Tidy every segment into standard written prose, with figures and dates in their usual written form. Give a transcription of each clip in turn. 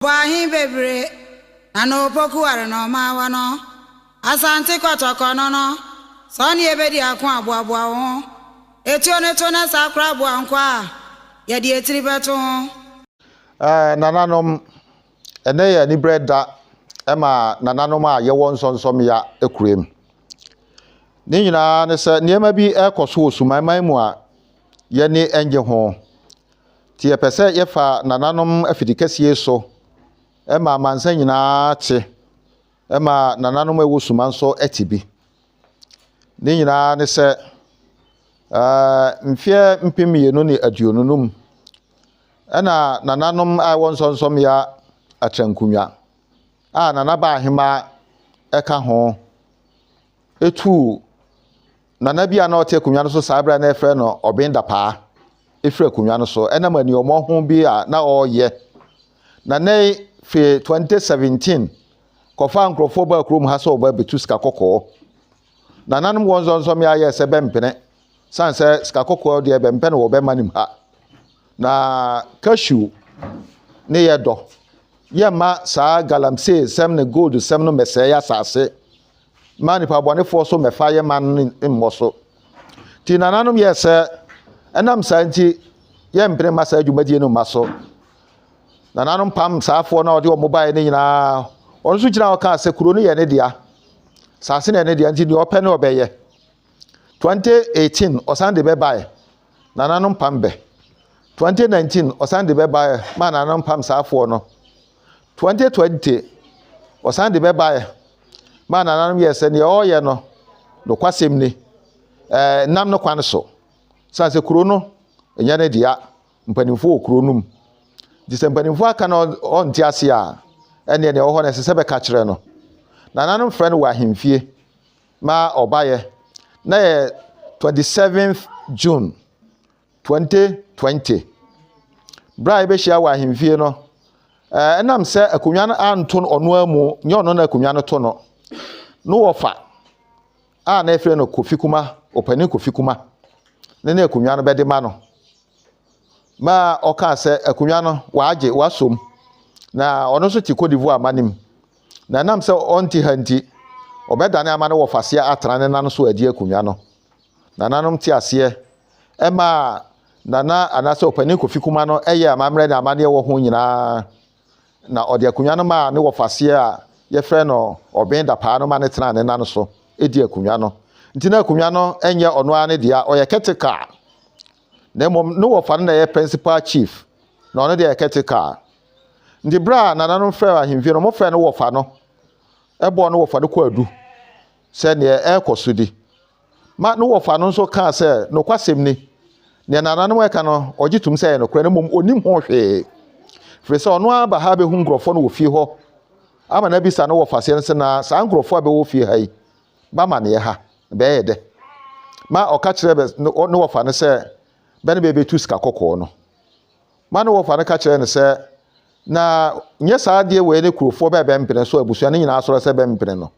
Bɔ ahe bebree na na opoku ware na ɔmaawa no Asante kɔtɔkɔ no no sɛ ɔne yɛbɛdi ako a boaboa wo ho Etuo no to na saa koraa boa nko a yɛde etiri bɛto ho. Eh, nananom, ɛnɛ yɛ aniberɛ da ma nananom a yɛwɔ nsɔnsɔmmea kurom. Ne nyinaa ne sɛ nneɛma bi rekɔ so wɔ Sumanman mu a yɛne nnye ho. Nti yɛpɛ sɛ yɛfa nananom afidikɛseɛ so ma amansan nyinaa te, ma nananom a ɛwɔ Suma nso te bi. Ne nyinaa ne sɛ, mfeɛ 2025 ɛna nananom a ɛwɔ Nsɔnsɔmmea Atrankunnwa a Nana Baa Ahemaa ɛka ho tuu Nana bi a na ɔte akonnwa no so saa bere a na yɛfrɛ no Ɔben Dapaa firi akonnwa no so ɛnam aniɔmmɔho bi a na ɔreyɛ. Na nnɛ yi fi 2017 kɔfaa nkurɔfoɔ baa kurom ha sɛ wɔba bɛtu sika kɔkɔɔ. Nananom wɔ nsɔnsɔmmea yɛɛ sɛ bɛmpene sane sɛ sika kɔkɔɔ deɛ bɛmpɛ no wɔ bɛma nim ha. Na cashew ne yɛ dɔ. Yɛmma saa galamsey sɛm ne gold sɛm no mmɛsɛe asase. Mma nnipa bɔnefoɔ so mmɛfa yɛn man no mmɔ so. Nti nananom yɛɛ sɛ, ɛnam saa nti, yɛmpene mma saa dwumadie no mma so. Nananom pam saafoɔ no a wɔde wɔn baeɛ no nyinaa. Ɔno nso gyina hɔ kaa sɛ kuro no yɛ ne dea, saase no yɛ ne dea, nti deɛ ɔpɛ no ɔbɛyɛ. 2018 ɔsan de bɛbaeɛ, nananom pam bɛ. 2019 ɔsan de bɛbaeɛ maa nananom pam saafoɔ no. 2020 ɔsan de bɛbaeɛ maa nananom yɛɛ sɛ nea ɔreyɛ no nokwasɛm ni, nam no kwan so. Sane sɛ kuro no nyɛ ne dea, mpanimfoɔ wɔ kuro no mu. Nti sɛ mpanimfoɔ aka na ɔnte ase a, ɛnneɛ nea ɛwɔ hɔ no ɛsɛ sɛ bɛka kyerɛ no. Nananom frɛ no wɔ ahemfie ma ɔbaeɛ. Na yɛ 27th June 2020. Berɛ a yɛbɛhyia wɔ ahemfie no, ɛnam sɛ akonnwa no anto no ɔno ara mu, nyɛ ɔno na akonnwa no to no, no wɔfa a na yɛfrɛ no Kofi Kuma, ɔpanin Kofi Kuma, ne ne akonnwa no bɛde ma no. Ma ɔkaa sɛ akonnwa no wagye, wasom, na ɔno nso te Cote d'Ivoire ma nim. Na ɛnam sɛ ɔnte ha nti, ɔbɛdane ama no wɔfaseɛ atena ne nan so adi akonnwa no. Nananom te aseɛ ɛmaa Nana anaasɛ Ɔpanin Kofi Kuma no yɛɛ amammerɛ ne amanneɛ wɔ ho nyinaa, na ɔde akonnwa no maa ne wɔfaseɛ a yɛfrɛ no Ɔben Dapaa no ma no tenaa ne nan so dii akonnwa no. Nti na akonnwa no nyɛ ɔno ara ne dea, ɔyɛ caretaker, na mmom ne wɔfa no na ɛyɛ principal chief, na ɔno deɛ yɛ caretaker. Nti berɛ a nananom frɛɛ ahemfie no, wɔfrɛɛ ne wɔfa no bɔɔ ne wɔfa no kwaadu sɛ neɛ ɛrekɔ so di. Ma ne wɔfa no nso kaa sɛ, Nokwasɛm ni, nea nananom reka no, ɔgye tom sɛ ɛyɛ nokorɛ, na mmom ɔnnim ho hwee. Ɛfiri sɛ ɔno ara ba ha bɛhu nkurɔfoɔ no wɔ fie hɔ ama no abisa ne wɔfaseɛ no sɛ, Na saa nkurɔfoɔ a bɛwɔ fie ha yi, bɛama neɛ ha, na bɛyɛ dɛ? Ma ɔka kyerɛɛ ne wɔfa no sɛ, Bɛ ne bɛ bɛtu sika kɔkɔɔ no. Ma ne wɔfa no ka kyerɛɛ no sɛ, Na nyɛ saa adeɛ wei ne kurofoɔ bɛ bɛmpene so, abusua no nyinaa sɔre sɛ bɛmpene no.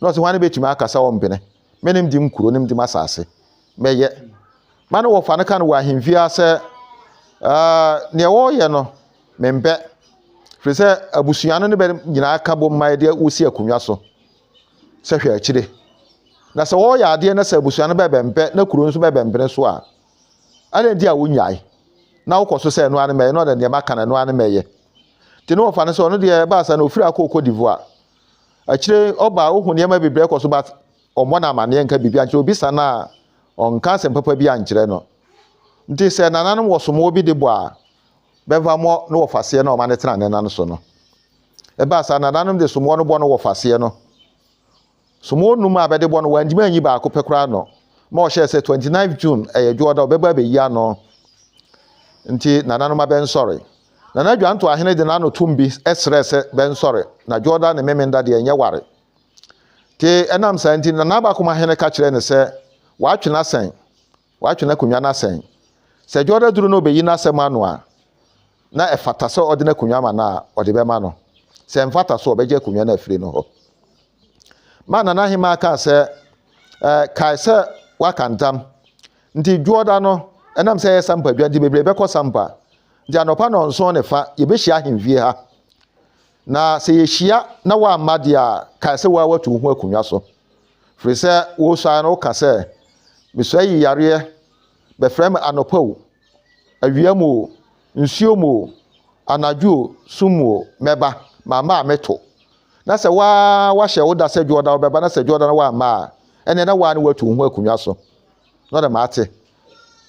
Na ɔse, Hwane bɛtumi aka sɛ ɔmpene? Me ne mdi m'kuro ne mdi m'asase. Mɛyɛ. Ma ne wɔfa no ka no wɔ ahemfie ha sɛ, Ɛɛ, neɛ wɔreyɛ no, mempɛ. Firi sɛ abusua no ne bɛ nyinaa ka bom ma yɛde wo si akonnwa so sɛ hwɛ akyire. Na sɛ wɔreyɛ adeɛ na sɛ abusua no bɛ bɛmpɛ na kuro nso bɛ bɛmpene so a, adɛn nti a wonnyae na wokɔ so sɛ ɛno ara ne mɛyɛ na ɔde deɛ maka no ɛno ara ne mɛyɛ. Nti ne wɔfa no sɛ ɔno deɛ ɛbaa saa no ɔfiri akɔ Cote d'Ivoire. Akyire ɔba a ohu nneɛma bebree kɔ so but ɔmmɔ no amaneɛ nka biribi ankyerɛ obisa no a ɔnka asɛm papa bi ankyerɛ no. Nti sɛ nananom wɔ somoɔ bi de bɔ a bɛmfa mmɔ no wɔ faseɛ na ɔma no tena ne nan so no. Ɛbaa saa nananom de somoɔ no bɔ no wɔ faseɛ no. Somoɔ num a bɛde bɔ no wantumi anyi baako pɛ koraa no ma ɔhyɛɛ sɛ 29 June ɛyɛ dwoɔda ɔbɛba abɛyi ano. Nti nananom abɛnsɔre. Nana Dwanto Ahene de n'ano tom bi srɛɛ sɛ bɛnsɔre, na Dwoɔda ne Memenda deɛ ɛnyɛ ware. Nti ɛnam saa nti, Nana Abakom Ahene ka kyerɛɛ no sɛ watwe n'asɛn, watwe n'akonnwa no asɛn. Sɛ Dwoɔda duru na ɔbɛyi n'asɛm ano a, na ɛfata sɛ ɔde n'akonnwa ma no a, ɔde bɛma no. Sɛ ɛmfata so a, ɔbɛgye akonnwa no afiri no hɔ. Ma Nana Ahemaa kaa sɛ, Ɛɛ, kae sɛ woaka ntam. Nti Dwoɔda no, ɛnam sɛ ɛyɛ Sampa dwa nti, bebree bɛkɔ Sampa. Nti anɔpa nnɔnson ne fa, yɛbɛhyia ahemfie ha. Na sɛ yɛhyia na woamma deɛ a, kae sɛ wo ara woatu wo ho akonnwa so. Firi sɛ wosuae no woka sɛ, Mesua yi yareɛ, bɛfrɛ me anɔpa o, awia mu o, nsuo mu o, anadwo o, sum mu o, mɛba, mamma a meto. Na sɛ wo ara woahyɛ wo da sɛ dwoɔda wobɛba na sɛ dwoɔda no woamma a, ɛnneɛ na wo ara ne woatu wo ho akonnwa so. Na ɔdɛ mate.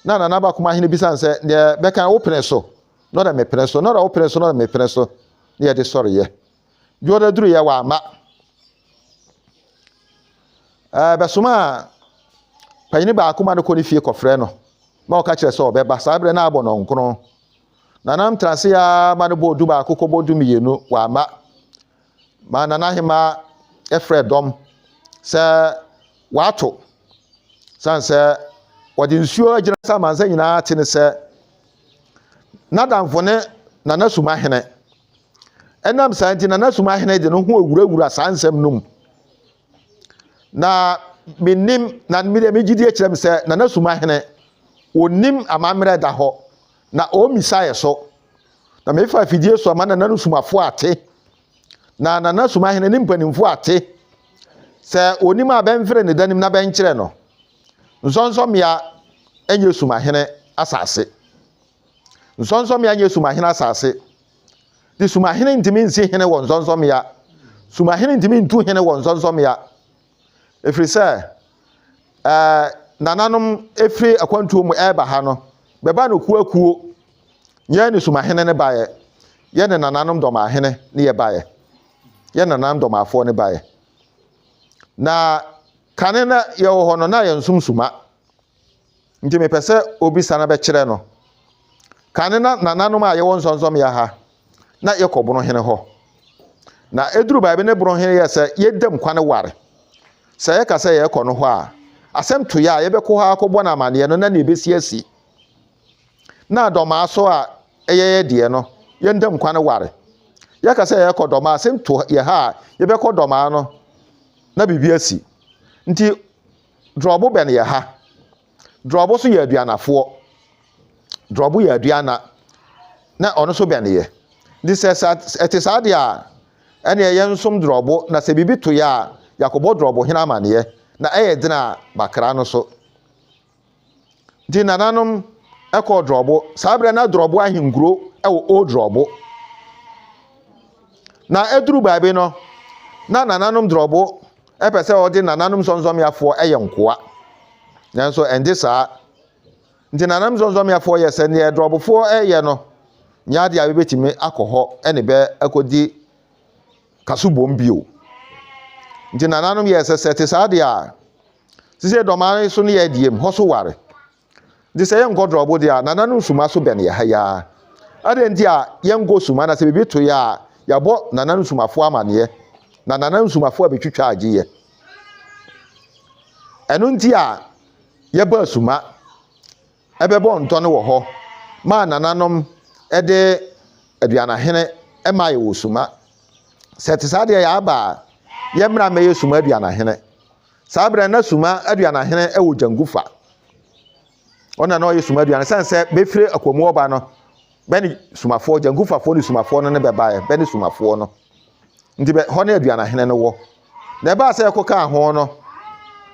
Na Nana Abakomahene bisa no sɛ, deɛ bɛka wopene so? Na ɔdɛ mepene so. Na ɔdɛ wopene so? Na ɔdɛ mepene so. Na yɛde sɔreyɛ. Dwoɔda duruiɛ wamma. Ɛɛ bɛsomaa panyini baako ma no kɔ ne fie kɔfrɛ no ma ɔka kyerɛ sɛ ɔbɛba. Saa berɛ na abɔ nɔnkron. Nanam tena ase ara ma no bɔɔ du baako kɔbɔ du mmienu wamma. Ma Nana Ahemaa frɛ dɔm sɛ wato. Sane sɛ wɔde nsuo agyina sɛ amansa nyinaa te ne sɛ n'adamfo ne Nana Sumahene. Ɛnam saa nti Nana Sumahene de ne ho awurawura saa nsɛm no mu. Na menim na medeɛ me gyidie kyerɛ me sɛ Nana Sumahene ɔnim amammerɛ da hɔ na ɔmmisaeɛ so. Na mefa afidie so ama Nana no Sumafoɔ ate. Na Nana Sumahene ne mpanimfoɔ ate. Sɛ ɔnim a bɛmfrɛ ne danim na bɛnkyerɛ no. Nsɔnsɔmmea nyɛ Sumahene asase. Nsɔnsɔmmea nyɛ Sumahene asase. De Sumahene ntumi nsi hene wɔ nsɔnsɔmmea. Sumahene ntumi ntu hene wɔ nsɔnsɔmmea. Ɛfiri sɛ, ɛɛ nananom ɛfiri akwantuo mu ɛreba ha no, bɛba no kuakuo. Yɛn ne Sumahene ne baeɛ. Yɛn ne nananom dɔmahene ne yɛ baeɛ. Yɛn nananom dɔmafoɔ ne baeɛ. Na kane na yɛwɔ hɔ no, na yɛnsom suma. Nti mepɛ sɛ obisa na bɛkyerɛ no. Kane na nananom a yɛwɔ nsɔnsɔmmea ha, na yɛkɔ Bonohene hɔ. Na ɛduru baabi ne Bonohene yɛ sɛ yɛdam kwane ware. Sɛ yɛka sɛ yɛrekɔ no hɔ a, asɛm to yɛ a, yɛbɛkɔ hɔ akɔbɔ no amaneɛ no na nea ɛbɛsi asi. Na dɔmaa so a ɛyɛ yɛ deɛ no, yɛndam kwane ware. Yɛka sɛ yɛrekɔ dɔmaa, asɛm to yɛ ha a, yɛbɛkɔ dɔmaa no na biribi asi. Nti Drɔbo bɛn yɛ ha. Drɔbo nso yɛ aduanafoɔ. Drɔbo yɛ aduana. Na ɔno nso bɛn yɛ. Nti sɛ ɛte saa deɛ a, ɛneɛ yɛnsom drɔbo na sɛ biribi to yɛ a, yɛakɔbɔ drɔbo hene amaneɛ. Na ɛyɛ den a, bakra no so. Nti nananom kɔɔ Drɔbo. Saa berɛ na Drɔbo ahenkuro wɔ Old Drɔbo. Na ɛduru baabi no, na nananom Drɔbo pɛ sɛ ɔde nananom Sɔnsɔnmeafoɔ yɛ nkoa. Nanso ɛnte saa. Nti nananom Sɔnsɔnmeafoɔ yɛ sɛ neɛ Drɔbofoɔ reyɛ no nyɛ adeɛ a bɛbɛtumi akɔ hɔ ne bɛ akɔdi kasobom bio. Nti nananom yɛ sɛ sɛ ɛte saa deɛ a, Sisei dɔmaa so ne yɛ diem, hɔ so ware. Nti sɛ yɛnkɔ drɔbo deɛ a, nananom suma so bɛn yɛ ha yi ara. Adɛn nti a yɛnkɔ suma na sɛ biribi to yɛ a, yɛabɔ nananom sumafoɔ amaneɛ, na nananom sumafoɔ abɛtwitwa agye yɛ. Ɛno nti a yɛbaa suma ɛbɛbɔ ntɔne wɔ hɔ maa nananom de aduanahene maa yɛ wɔ suma. Sɛ ɛte saa deɛ yɛaba a, yɛmmra mmɛyɛ suma aduanahene. Saa berɛ na Suma aduanahene wɔ Gyangufa. Ɔna na ɔyɛ Suma aduana. Sane sɛ bɛfiri akwamu ɔba no, bɛne Sumafoɔ, Gyangufafoɔ ne Sumafoɔ no ne bɛbaeɛ, bɛne Sumafoɔ no. Nti bɛ, hɔ ne aduanahene no wɔ. Na ɛbaa sɛ ɛkɔkaa ho no,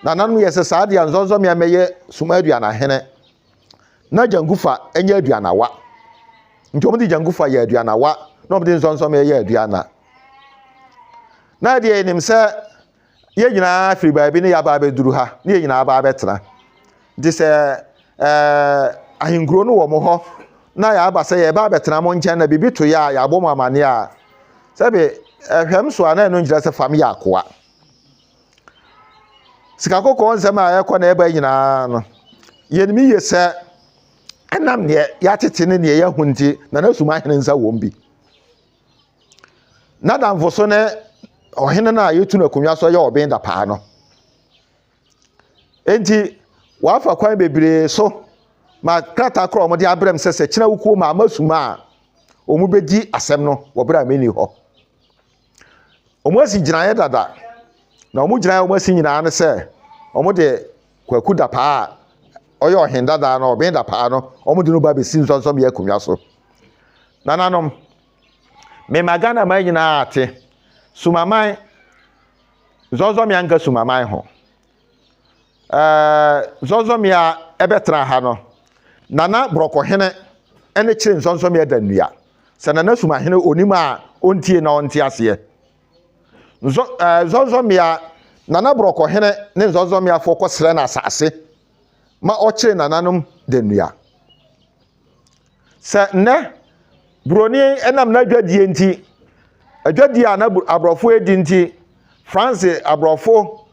nananom yɛ sɛ saa deɛ nzɔnzɔmmea mmɛyɛ Suma aduanahene na Gyangufa nyɛ aduanawa. Nti wɔn de Gyangufa yɛ aduanawa na wɔn de nzɔnzɔmmea yɛ aduana. Na deɛ yɛnim sɛ Yɛn nyinaa firi baabi ne yɛaba abɛduru ha ne yɛn nyinaa aba abɛtena. Nti sɛ ɛɛ ahenkuro no wɔ mo hɔ na yɛaba sɛ yɛba abɛtena mo nkyɛn na biribi to yɛ a yɛabɔ mo amaneɛ a sɛbe ɛhwɛm so a na ɛno nkyerɛ sɛ fam yɛ akoa. Sika kɔkɔɔ nsɛm a ɛkɔ na ɛba nyinaa no yɛnim yie sɛ ɛnam neɛ yɛatete ne neɛ yɛahu nti Nana Sumahene nsa wɔm bi. N'adamfo so ne ɔhene no a yɛtu no akonnwa so yɛ ɔben dapaa no. Enti wɔafa kwan bebree so ma krataa korɔ a wɔde abrɛ m sɛ sɛ kyena wokuo ma ama suma a wɔbɛdi asɛm no wɔ berɛ a menni hɔ. Wɔn asi gyinaeɛ dada na wɔn gyinaeɛ a wɔn asi nyinaa ne sɛ wɔde Kwaku Dapaa a ɔyɛ ɔhen dadaa no ɔben dapaa no wɔde no ba bɛsi nsɔnsɔmmea akonnwa so. Nananom, Mema Ghana man nyinaa ate. Sumaman, Nzɔnzɔmmea nka Sumaman ho. Ɛɛ, Nzɔnzɔmmea ɛbɛtena ha no, Nana Borɔkɔhene ɛne kyere Nzɔnzɔmmea da nnua. Sɛ Nana Sumahene onim a, ɔntie na ɔnte aseɛ. Nzɔ, ɛɛ, Nzɔnzɔmmea, Nana Borɔkɔhene ne Nzɔnzɔmmeafoɔ kɔsrɛ no asase ma ɔkyere nananom da nnua. Sɛ nnɛ buroni nam n'adwadie nti, adwadie a na aborɔfo redi nti, France aborɔfo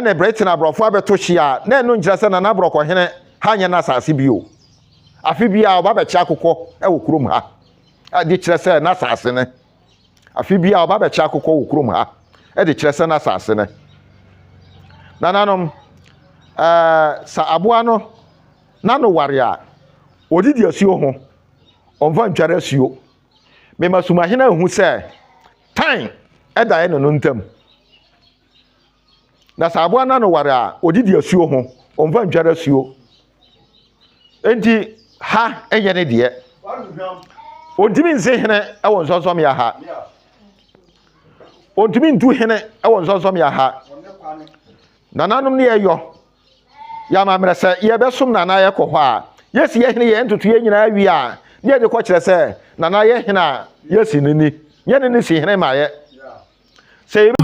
ne Britain aborɔfo abɛto hye a, na ɛno nkyerɛ sɛ Nana Borɔkɔhene ha nyɛ n'asase bio. Afe biara ɔba bɛkye akokɔ wɔ kurom ha de kyerɛ sɛ n'asase ne. Afe biara ɔba bɛkye akokɔ wɔ kurom ha de kyerɛ sɛ n'asase ne. Nananom, ɛɛ sɛ aboa no n'ano ware a, ɔdidi asuo ho, ɔmfa ntware asuo. Mema Sumahene ahu sɛ tan da ɛne no ntam. Na sɛ aboa no ano ware a, ɔdidi asuo ho, ɔmfa ntware asuo. Enti ha nyɛ ne deɛ. Ɔntumi nsi hene wɔ nsɔnsɔmmea ha. Ɔntumi ntu hene wɔ nsɔnsɔmmea ha. Nananom ne yɛyɔ yɛ amammerɛ sɛ yɛbɛsom Nana yɛkɔ hɔ a, yɛsi yɛ hene yɛ ntotoeɛ nyinaa wie a, ne yɛde kɔkyerɛ sɛ Nana yɛ hene a yɛsi no ni. Nyɛ ne ne si hene ma yɛ. Sɛ yɛbɛ.